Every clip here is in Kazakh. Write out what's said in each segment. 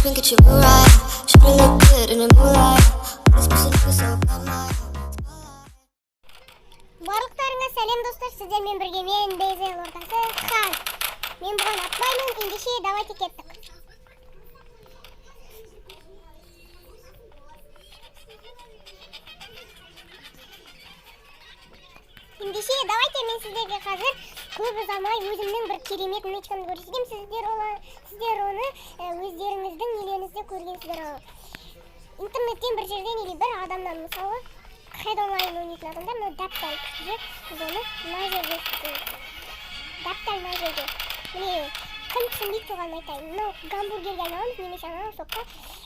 Drink at your right. Should've looked good in the moonlight. This pussy nigga so bad, my. Барлықтарыңа сәлем, достар! Сіздермен бірге мен, Безел ортасы Хан. Мен бұған атпаймын. Ендеше, давайте, кеттік. Ендеше, давайте, мен сіздерге қазір көп ұзамай өзімнің бір керемет нычкамды көрсетемін. Сіздер оны өздеріңіздің нелеріңізде көргенсіздер ол. Интернеттен бір жерден или бір адамнан, мысалы, Хед Онлайн ойнайтын адамдар. Мына дәп дәл күшті жер. Біз оны мына жерде істейміз. Дәп дәл мына жерде. Міне, кім түсінбейді, соған айтайын. Мынау гамбургерге айналамыз немесе анау сокқа.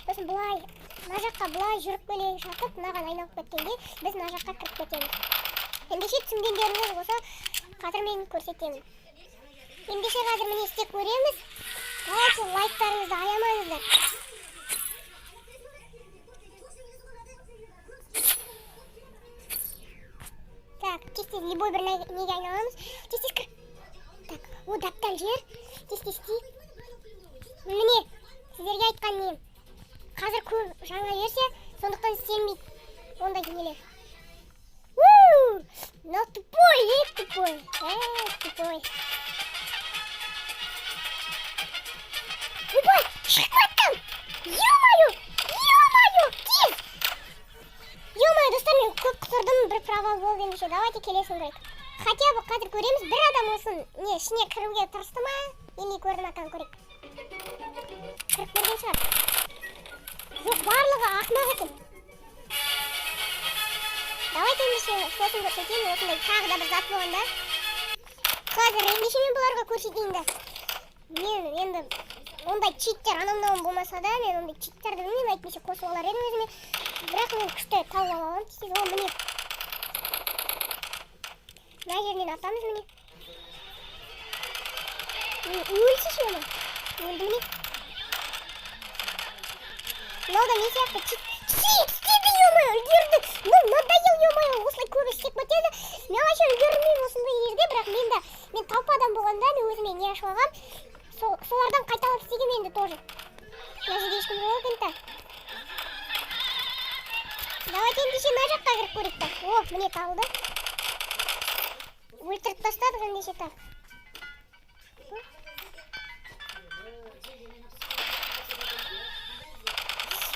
Сосын былай мына жаққа былай жүріп келе жатып, мынаған айналып кеткенде, біз мына жаққа кіріп кетеміз. Ендеше, түсінгендеріңіз болса, қазір мен көрсетемін. Ендеше, қазір міне істеп көреміз. Давайте, лайктарыңызды аямаңыздар. Так, тез тез любой бір неге айналамыз. Тез тез кір. Так, о, дәп дәл жер. Тез тез істейік. Міне, сіздерге айтқан нем. Қазір көп жаңа версия, сондықтан істелмейді ондай нелер. Ну тупой, тупой, тупой. Ойбай, шығып кеттім! Ё-моё, ё-моё, тез! Ё-моё, достар, мен көп құтырдым, бір провал болды. Ендеше, давайте келесін көрейік. Хотя бы қазір көреміз, бір адам болсын, не, ішіне кіруге тырысты ма, или көрді ма, екен, көрейік. Кіріп көрген шығар. Жоқ, барлығы ақымақ екен. Давайте, ендеше, сосын көрсетейін, осындай тағы да бір зат болғанда. Қазір ендеше мен бұларға көрсетейін да. Мен енді ондай читтер анау мынауым болмаса да, мен ондай читтерді білмеймін, әйтпесе қосып алар едім өзіме. Бірақ мен күшті тауып ала аламын тез. О, міне. Мына жерінен атамыз, міне. Өлсеші оны. Өлді, міне. Мынау да мен сияқты чит. Чит істеді, ё-моё, үлгерді. Ну, надоел, ё-моё, осылай көп істеп кетеді. Мен вообще үлгермеймін осындай жерде, бірақ мен де, мен толпадан болғанда, мен өзіме не ашып алғам. Солардан қайталап істегенмін енді тоже. Мына жерде ешкім жоқ екен та. Давайте, ендеше, мына жаққа кіріп көрейік та. О, міне, табылды. Өлтіріп тастадық ендеше, так.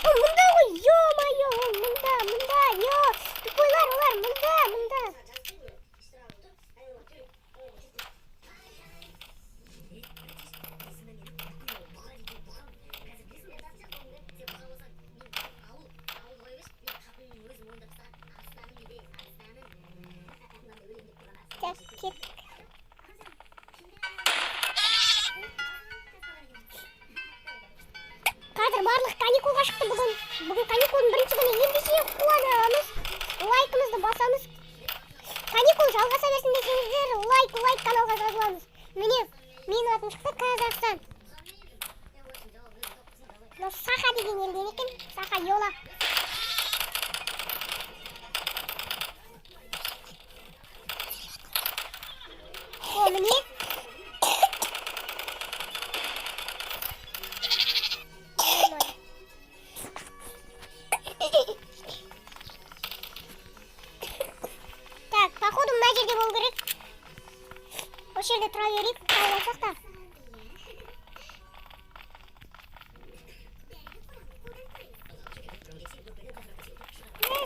О, мында ғой, ё-моё, ол мында, мында, ё, тупойлар, олар мында, мында. Так, кеттік. Қазір барлық каникулға шықты бүгін. Бүгін каникулдың бірінші күні. Ендеше, қуанамыз. Лайкымызды басамыз. Каникул жалғаса берсін десеңіздер, лайк, лайк, каналға жазыламыз. Міне, менің атым шықты, Қазақстан. Мынау Саха деген елден екен. Саха Йола. О, міне. Ё-моё. Так, походу, мына жерде болу керек. Осы жерде тұра берейік, тауып алсақ та.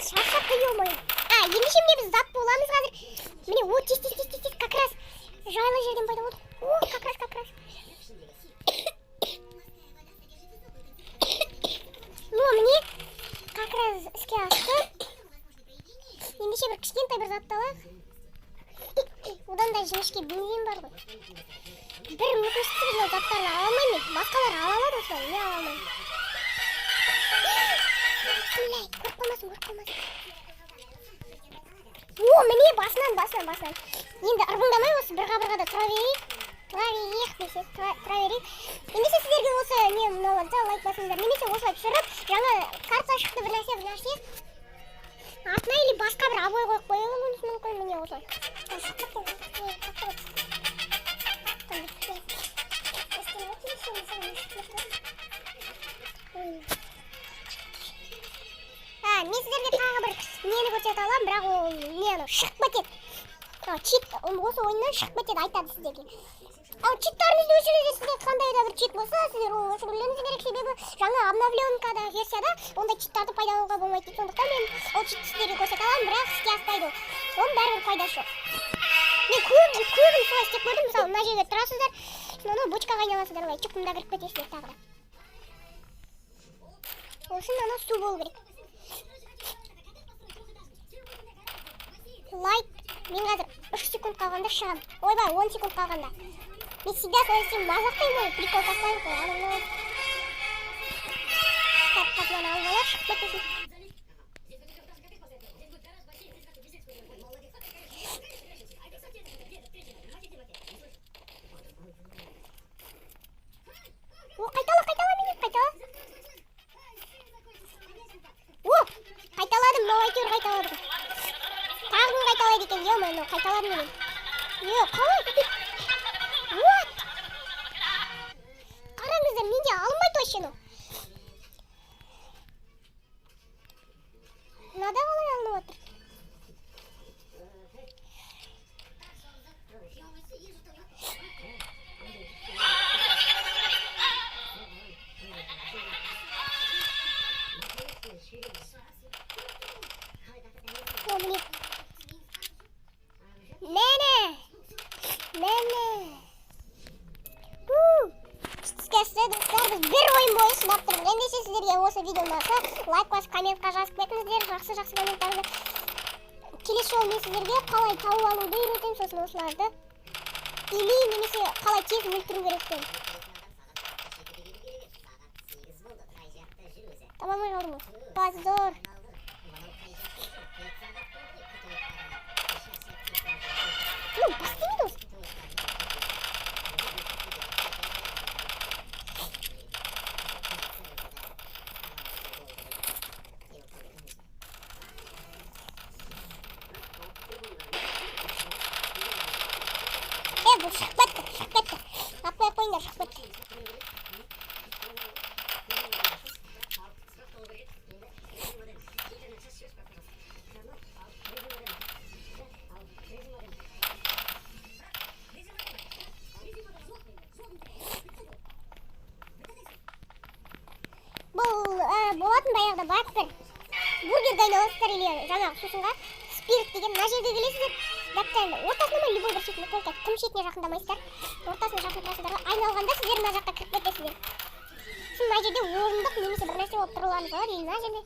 Шаршап, ё-моё. А, ендеше, міне, біз зат боламыз қазір. Міне, о, тез, тез, тез, тез, тез, как раз жайлы жерден пайда болдық. О, как раз, как раз. Ну, міне, как раз іске асты. Ендеше, бір кішкентай бір затты алайық. Одан да жіңішке бензин бар ғой. Бір өкініштісі, мынау заттарды ала алмаймын мен. Басқалар ала алады осылай, мен ала алмаймын. Блядь, көріп қалмасын, көріп қалмасын. О, міне, басынан, басынан, басынан. Енді ырбыңдамай осы бір қабырғада тұра берейік. Тұра берейік десе, тұра берейік. Ендеше, сіздерге осы не мынау лайк басыңыздар. Немесе осылай түсіріп, жаңа карта шықты, бір нәрсе, бір нәрсе. Артына или басқа бір обой қойып қоюымыз мүмкін, міне, осылай. Шығып кеткен. Не, қаяқта ғой? Там, не. Көрсете аламын, бірақ ол не, анау шығып кетеді. Ал чит осы ойыннан шығып кетеді, айтады сіздерге. Ал читтарыңызды өшіріңіздер. Сізде қандай да бір чит болса, сіздер оны өшірулеріңіз керек, себебі жаңа обновленкада, версияда ондай читтарды пайдалануға болмайды дейді. Сондықтан мен ол читті сіздерге көрсете аламын, бірақ іске аспайды ол, оның бәрібір пайдасы жоқ. Мен көбін солай істеп көрдім. Мысалы, мына жерге тұрасыздар, сосын анау бочкаға айналасыздар, былай чүк, мында кіріп кетесіздер тағы да. Ол үшін анау су болу керек. Лайк. Мен қазір 3 секунд қалғанда шығамын. Ойбай, 10 секунд қалғанда. Мен всегда солай істеймін, мазақтаймын ғой, прикол тастаймын ғой, анау мынау. Так, қазір мынаны алып алайық, шығып кетпесін. О, қайтала, қайтала, мені қайтала. О, қайталадым мынау, әйтеуір қайталадым. Тағы кім қайталайды екен? Е, мынау қайталадым мен. Е, қалай? What? Қараңыздар, менде алынбайды вообще мынау. Мынада қалай алынып отыр? О, міне, міне, міне. Іске достар, біз бір ойын бойы шыдап тұрдық. Ендеше, сіздерге осы видео ұнаса, лайк басып, комментқа жазып кетіңіздер, жақсы жақсы комменттарды. Келесі жолы мен сіздерге қалай тауып алуды үйретемін, сосын осыларды или немесе қалай тез өлтіру керектігін. Таба алмай қалдым ғой, позор. Ну, бас істемейді осы. Е, бұл шығып кетті, шығып кетті. Атпай ақ қойыңдар, шығып кетті. Бұл болатын баяғыда баг бір. Бургерді айналасыздар или жаңағы сусынға, спирт деген, мына жерге келесіздер. Дәл ортасына ма, любой бір шетіне, только тым шетіне жақындамайсыздар. Ортасына жақын тұрасыздар да, айналғанда сіздер мына жаққа кіріп кетесіздер. Сосын мына жерде орындық немесе бір нәрсе болып тұруларыңыз болады или мына жерде.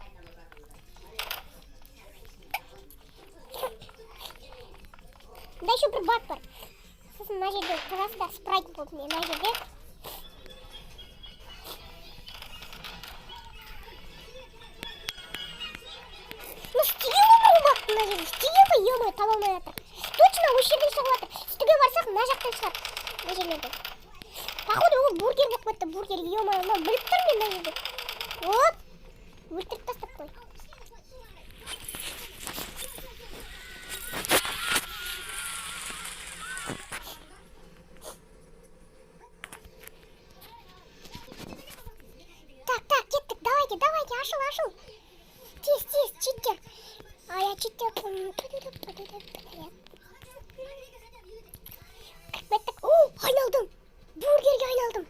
Мында еще бір баг бар. Сосын мына жерде тұрасыздар, спрайт болып, міне, мына жерде. Ну, істеген ғой бұл баг мына жерде. Істеген ғой, ё, таба алмай жатыр. Точно осы жерден шығып жатыр. Үстіге барсақ, мына жақтан шығады. Мына жерлерден. Походу, ол бургер болып кетті, бургер, ё-моё, мынау біліп тұрмын мен мына жерде. Вот. Өлтіріп тастап қой. Так, так, кеттік, давайте, давайте, ашыл, ашыл. Тез, тез, читтер. А я читтер. Кіріп кеттік. О, айналдым. Бургерге айналдым.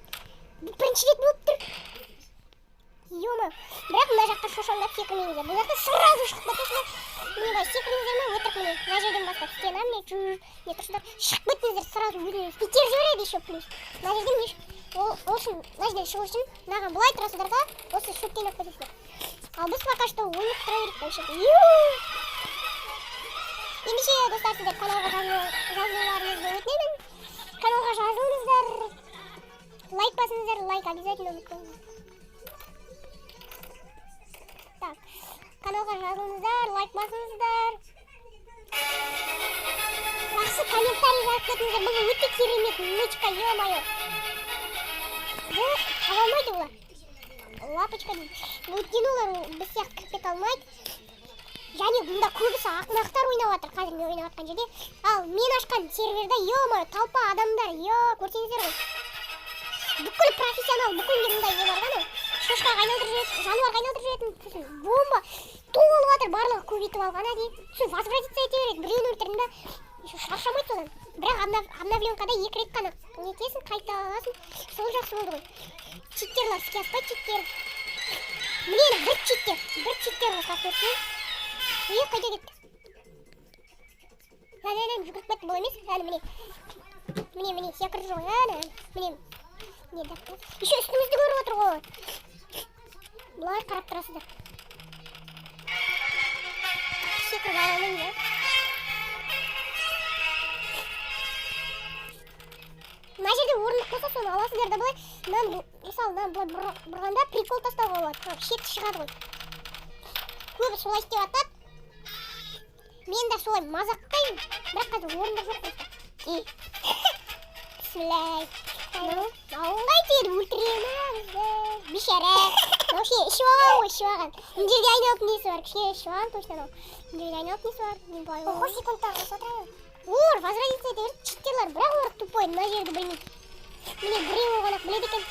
Бұл бірінші рет болып тұр. Ё-моё. Бірақ мына жаққа шошаңдап секірмеңіздер. Бұл жақта сразу шығып кетесіздер. Міне, былай секірдіңіздер ме, өтірік, міне. Мына жерден бастап стена, міне, жүр. Не тұрсыздар. Шығып кеттіңіздер сразу, өзіңіз. Итеріп жібереді еще плюс. Мына жерден не ол үшін, мына жерден шығу үшін мынаған былай тұрасыздар да, осы шөптен өтіп кетесіздер. Ал біз пока что ойнап тұра берейік вообще. Ендеше, достар, сіздер каналға жазылуларыңызды өтінемін. Каналға жазылыңыздар. Лайк басыңыздар, лайк обязательно ұмытпаңыздар. Так, каналға жазылыңыздар, лайк басыңыздар. Жақсы комментарий жазып кетіңіздер. Бұл өте керемет нычка, ё-моё. Бұл таба алмайды олар. Лапочка дейді. Өйткені олар біз сияқты кіріп кете алмайды. Және мұнда көбісі ақымақтар ойнап жатыр қазір мен ойнап жатқан жерде. Ал мен ашқан серверде, ё-моё, толпа адамдар, ё, көрсеңіздер ғой. Бүкіл профессионал, бүкіл мындай не бар да, анау. Шошқаға айналдырып жіберетін, жануарға айналдырып жіберетін. Сосын бомба толып жатыр, барлығы көбейтіп алған әдейі. Сосын возродиться ете береді. Біреуін өлтірдің ба, еще шаршамайды содан. Бірақ обновленкада екі рет қана нетесің, қайта аласың. Сол жақсы болды ғой. Читтерлар іске аспайды, читтер. Міне, бір читтер, бір читтер ғой, қасиетті. Е, қайда кетті? Әне, әне, жүгіріп кетті. Бұл емес, әне, міне, міне, міне, секіріп жүр ғой, әне, міне. Не деп, еще үстімізді көріп отыр ғой. Былай қарап тұрасыздар. Секіріп ала алмаймын, иә. Мына жерде орындық болса, соны аласыздар да, былай мынаны, мысалы, мынаны былай бұрғанда прикол тастауға болады. Мынау шеті шығады ғой. Көбі солай істеп жатады. Мен де солай мазақтаймын, бірақ қазір орындық жоқ просто. Бісміллә. Мынау қайтеді, өлтіре ма бізді, бейшара? Мынау ше, ішіп алған ғой, ішіп алған. Мына жерде айналып несі бар, кішкене ішіп алған точно. Анау мына жерде айналып несі бар. Мен былай. Ого, секундтар қосып отырамын. Олар возродиться ете береді, читтерлар, бірақ олар тупой, мына жерді білмейді. Міне, біреуі ғана біледі екен.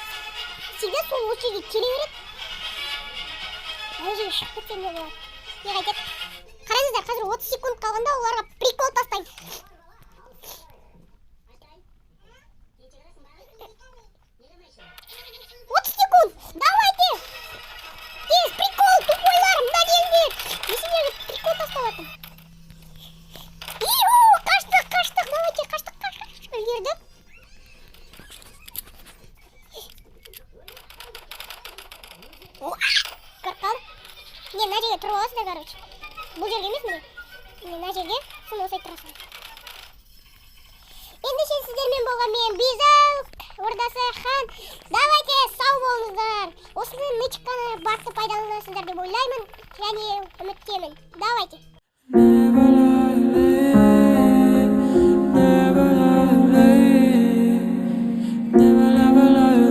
Всегда сол осы жерге келе береді. Ана жерге шығып кетсе, не болады, не қайтеді? Қараңыздар, қазір 30 секунд қалғанда оларға прикол тастаймын. 30 секунд, давайте тез, прикол, тупойлар, мында келіңдер. Мен сендерге прикол тастап жатырмын. Иу, қаштық, қаштық, давайте, қаштық, қаштық, үлгердік. Кіріп қалдым. Не, мына жерге тұрып аласыздар, короче. Бұл жерге емес, міне, міне, мына жерге. Соны осылай тұрасыздар. Ендеше, сіздермен болған мен, Безау Ордасы хан. Давайте, сау болыңыздар. Осыны, нычканы, багты пайдаланасыздар деп ойлаймын және үміттемін. Давайте.